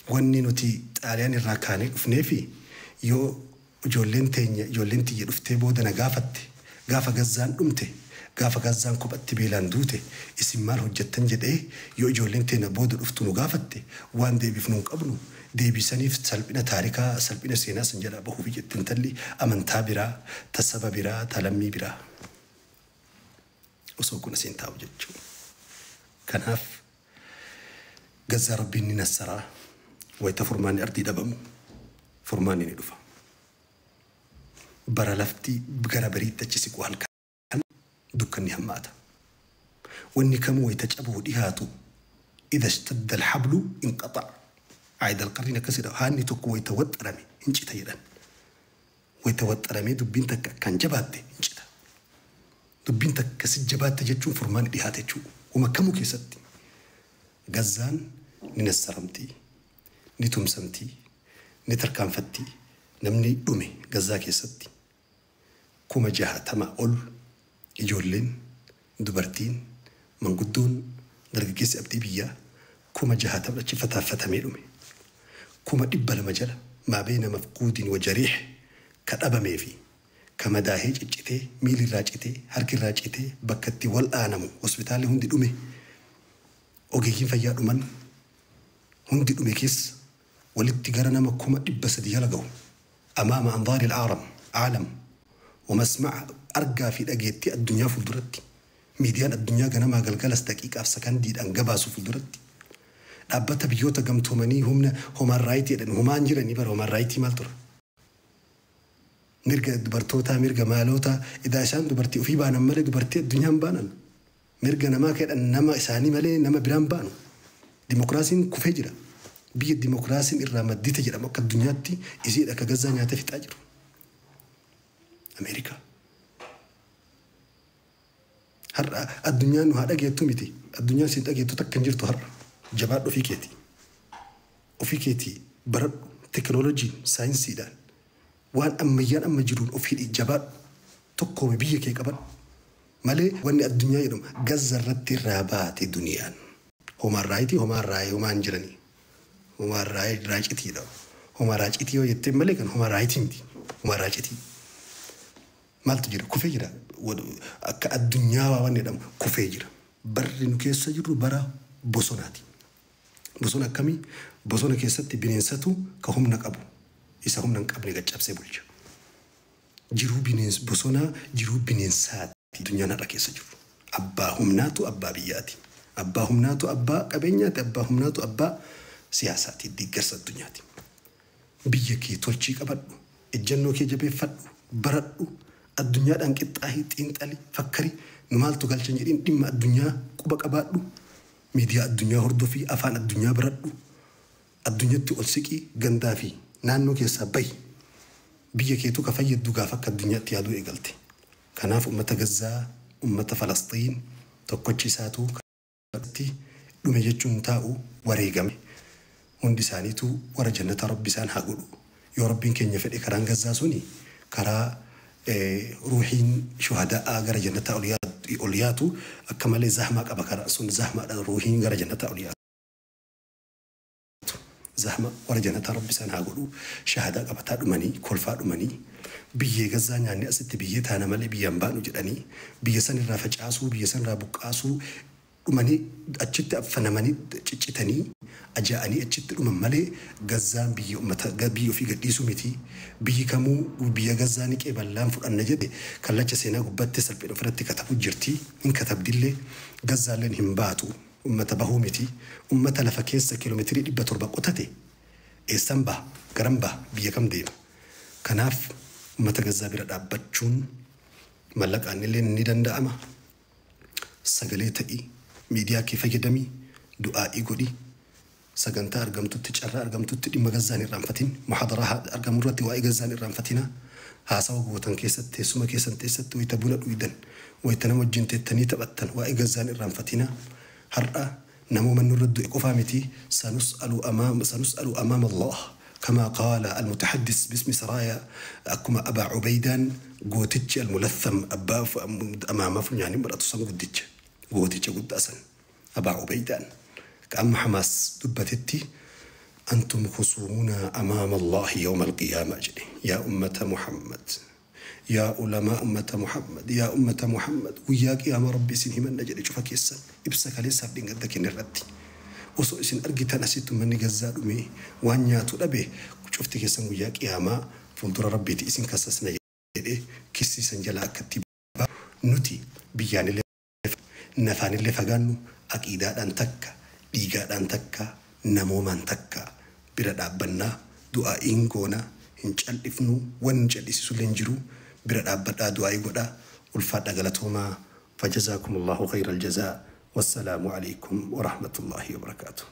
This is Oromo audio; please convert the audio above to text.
Wanni nuti Xaaliyaan irraa kaanee dhufneefi yoo ijoolleen teenya, ijoolleen tiyya dhuftee booda na gaafatte, gaafa Gazzaan dhumte, gaafa Gazzaan kophatti beelaan duute, isin maal hojjettan jedhee yoo ijoolleen teenya booda dhuftu nu gaafatte, waan deebifnu hin qabnu. Deebisaniif salphina taarikaa, salphina seenaa san jalaa bahuufi jette intalli amantaa biraa, ta saba biraa, ta lammii biraa. Osoo kun asiin taa'u jechuudha. Kanaaf Gazzaa Rabbiin ni nassaraa. Wayita furmaanni ardii dhabamu furmaanni ni dhufa. Bara lafti gara bariitti achi siqu halkan dukkanni hammaata. Wanni kamuu wayita cabuu dhihaatu, idha ishtadda alhablu inqaxa'a. Aayid alqarriin akkas jedha, haanni tokko wayita waxxarame hin cita jedhan. Wayita waxxaramee dubbiin takka akkaan jabaatte hin cita. Dubbiin takka si jabaatte jechuun furmaanni dhihaate jechuudha. Wama kamuu keessatti. Gazzaan ni nassaramti, ni tumsamti, ni tarkaanfatti. Namni dhume Gazzaa keessatti 60,000 ol, ijoolleen, dubartiin, manguddoon, dargaggeessi abdii biyyaa 60,000 achi fataaffatamee dhume. 200,000 jala maa beeyna mafquudin wa jariih ka dhabamee fi ka madaahee ciccitee, miilli irraa citee, harki irraa citee bakka itti wal'aanamu hospitaalli hundi dhume, ogeeyyiin fayyaa dhuman, hundi dhume keessa walitti gara nama 300,000 jala gahu amaama anzaari al-aaram aalam wa masma'a, argaa fi dhageettii addunyaa fuulduratti, miidiyaan addunyaa ganamaa galgalas daqiiqaaf sakandiidhaan gabaasu fuulduratti, dhaabbata biyyoota gamtoomanii humna human right jedhan humaan jiranii bara human right maal tura? Mirga dubartootaa, mirga maalootaa, idaa isaan dubartii ofii baanan malee dubartii addunyaan baanan. Mirga namaa kedhan nama isaanii malee nama biraan baanu. Dimokiraasiin kufee jira. Biyya dimokiraasiin irraa maddite jedhamu akka addunyaatti isiidha ka Gazzaa nyaatee fixaa jiru. Ameerikaa. Har'a addunyaan nu haa dhageettu miti. Addunyaan siin dhageettu takka hin jirtu har'a. Jabaadhu ofii keetii. Ofii keetii baradhu, teknooloojiin, saayinsiidhaan, waan ammayyaan amma jiruun of hidhi, jabaadhu. Tokkoomi, biyya kee qabadhu. Malee wanni addunyaa jedhamu Gazza irratti irraa baate duniyaan. Human right, human right humaan hin jiranii. Human raacitiidha. Human raacitii yoo jetteen malee kan human right miti. Human raacitii. Maaltu jira? Kufee jira. Akka addunyaa waan jedhamu kufee jira. Barri nu keessa jirru bara bosonaati. Bosona akkamii? Bosona keessatti bineensatu ka humna qabu isa humna hin qabne gaccabsee bulcha. Jiruu bineens bosonaa, jiruu bineensaati addunyaan har'a keessa jirru. Abbaa humnaatu abbaa biyyaati. Abbaa humnaatu abbaa qabeenyaati. Abbaa humnaatu abbaa siyaasaati. Deeggarsa addunyaati. Biyya kee tolchii qabadhu. Ejjannoo kee jabeeffadhu. Baradhu. Addunyaadhaan qixxaahi, xiinxali, fakkari. Nu maaltu galcha hin jedhin, dhimma addunyaa quba qabaadhu. Miidiyaa addunyaa hordofi, afaan addunyaa baradhu. Addunyatti ol siqi, gandaa fi naannoo keessaa bahi. Biyya keetu ka fayyaddu gaafa akka addunyaatti yaaduu eegalte. Kanaaf ummata Gazzaa, ummata Falasxiin tokkochi isaatuu tti dhume jechuun hin taa'u, wareegame. Hundi isaaniituu warra jannataa Rabbi isaan haa godhu. Yoo Rabbiin keenya fedhe karaan Gazzaa suni karaa ruuhiin shuhadaa'aa gara jannataa ol yaatu, akka malee zahmaa qaba karaan sun, zahmaadha ruuhiin gara jannataa ol yaatu. Zahma warra jannataa Rabbi isaan haa godhu. Shahadaa qabataa dhumanii, kolfaa dhumanii, biyyee Gazzaa nyaannee asitti biyyee taana malee biyya hin baanu jedhanii, biyya san irraa facaasuu, biyya san irraa buqqaasuu dhumanii, achitti affanamanii, ciccitanii, ajaa'anii achitti dhuman malee Gazzaan biyya ummata biyya ofii gadhiisuu miti. Biyyi kamuu biyya Gazzaa ni qeeballaan fudhanna jedhe kallacha seenaa gubbatti salphina ofirratti katabu jirti. Hin katabdillee. Gazzaalleen hin baatu. Ummata bahuu miti. Ummata lafa keessa kiiloomeetirii 700 qotate eessan baha? Garam baha? Biyya kam deema? Kanaaf ummata Gazzaa bira dhaabbachuun mallaqaan illee ni danda'ama. Sagalee ta'i, miidiyaa kee fayyadami, du'aa'ii godhi, sagantaa argamtutti, carraa argamtutti dhimma Gazzaa hin irraanfatin, muhaadaraa argamu irratti waa'ee Gazzaa hin irraanfatinaa. Haasawa gootan keessatti, teessuma keessan keessatti, wayita buna dhuydan, wayita nama wajjin teettanii taphattan waa'ee Gazzaa hin irraanfatinaa. Har'a namooma nurra du'e qofaa miti, sanus'alu amaama sanus'alu amaama Allah kamaa qaala al-mutahaddis bismi saraaya, akkuma Abaa Ubaydaan gootichi al-mulatham, abbaa amaamaa funyaanii maratu san, guddicha gooticha guddaa san Abaa Ubaydaan ka amma Hamaas dubbatetti. Antum khusuumunaa amaama Allaahi yawma alqiyaamaa jedhe. Yaa ummata Muhammad, yaa ulamaa ummata Muhammad, yaa ummata Muhammad, guyyaa qiyaamaa Rabbi isin himanna jedhe cufa keessan ibsa kaleessaaf dheengadda kenne irratti. Osoo isin argitan asitti ummanni Gazzaa dhumee waan nyaatu dhabe, cufti keessan guyyaa qiyaamaa fuuldura Rabbiiti isin kassasna jedhe. Kissiisan jala akkatti nuti biyyaanillee nafaanillee fagaannu, aqiidaadhaan takka, dhiigaadhaan takka, namoomaan takka, bira dhaabbannaa, du'aa'iin goona, hin cal'ifnu, wanni cal'isiisullee hin jiru. Bira dhaabbadhaa, du'aa'ii godhaa. Ulfaadha, galatoomaa. فجزاكم الله خير الجزاء، والسلام عليكم ورحمة الله وبركاته.